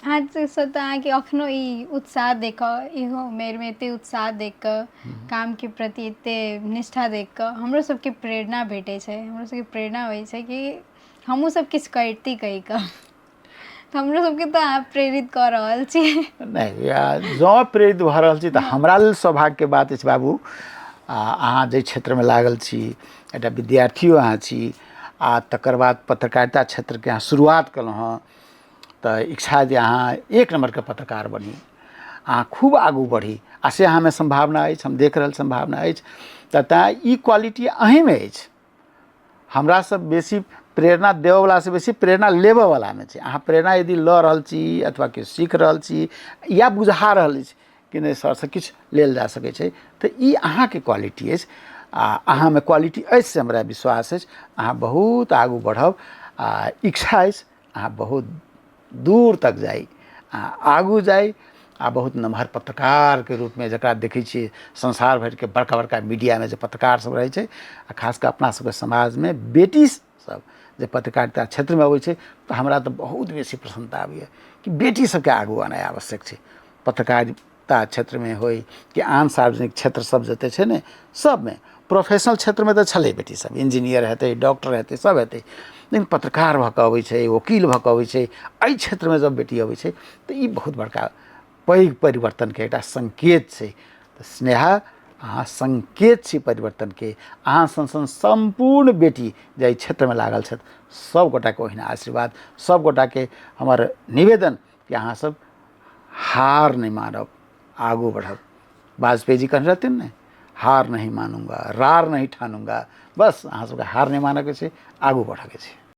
अहाँसँ तऽ अहाँके एखनो ई उत्साह देख कऽ, इहो उमेरमे एते उत्साह देख कऽ, कामके प्रति एते निष्ठा देख कऽ हमरो सबके प्रेरणा भेटै छै, हमरो सबके प्रेरणा होइ छै कि हमहूँ सब किछु करिती कहि कऽ। तऽ हमरो सबके तऽ अहाँ प्रेरित कऽ रहल छी। नहि, जँ प्रेरित भऽ रहल छी तऽ हमरा लेल सौभाग्यके बात अछि बाबू। आ अहाँ जाहि क्षेत्रमे लागल छी, एकटा विद्यार्थियो अहाँ छी आ तकर बाद पत्रकारिता क्षेत्रके अहाँ शुरुआत केलहुँ हँ, तऽ इच्छा जे अहाँ एक नम्बरके पत्रकार बनी, अहाँ खूब आगू बढ़ी, आ से अहाँमे सम्भावना अछि, हम देख रहल सम्भावना अछि। तऽ तैँ ई क्वालिटी अहीँमे अछि। हमरा सब बेसी प्रेरणा देबऽवलासँ बेसी प्रेरणा लेबऽवलामे छै। अहाँ प्रेरणा यदि लऽ रहल छी अथवा किछु सीख रहल छी या बुझा रहल अछि कि नहि सरसँ किछु लेल जा सकै छै, तऽ ई अहाँके क्वालिटी अछि आ अहाँमे क्वालिटी अछि से हमरा विश्वास अछि। अहाँ बहुत आगू बढ़ब आ इच्छा अछि अहाँ बहुत दूर तक जाइ, अहाँ आगू जाइ आ बहुत नमहर पत्रकारके रूपमे, जकरा देखै छियै संसार भरिके बड़का बड़का मीडियामे जे पत्रकार सब रहै छै, आ खास कऽ अपना सबके समाजमे बेटी सब जे पत्रकारिता क्षेत्रमे अबै छै, तऽ हमरा तऽ बहुत बेसी प्रसन्नता आबैए कि बेटी सबके आगू आनाइ आवश्यक छै। पत्रकारिता क्षेत्रमे होइ कि आन सार्वजनिक क्षेत्र सब जते छै ने, सबमे प्रोफेशनल क्षेत्रमे तऽ छलै बेटी सब, इंजीनियर हेतै, डॉक्टर हेतै, सब हेतै, लेकिन पत्रकार भऽ कऽ अबै छै, वकील भऽ कऽ अबै छै, एहि क्षेत्रमे जब बेटी अबै छै तऽ ई बहुत बड़का पैघ परिवर्तनके एकटा संकेत छै। तऽ स्नेहा, अहाँ संकेत छी परिवर्तनके। अहाँ सन सन सम्पूर्ण बेटी जे एहि क्षेत्रमे लागल छथि, सब गोटाके ओहिना आशीर्वाद, सब गोटाके हमर निवेदन कि अहाँ सब हार नहि मानब, आगू बढ़ब। वाजपेयी जी कहने रहथिन ने, हार नहीं मानूंगा, रार नहीं ठानूंगा। बस अहाँ सबके हार नहि मानऽके छै, आगू बढ़ऽके छै।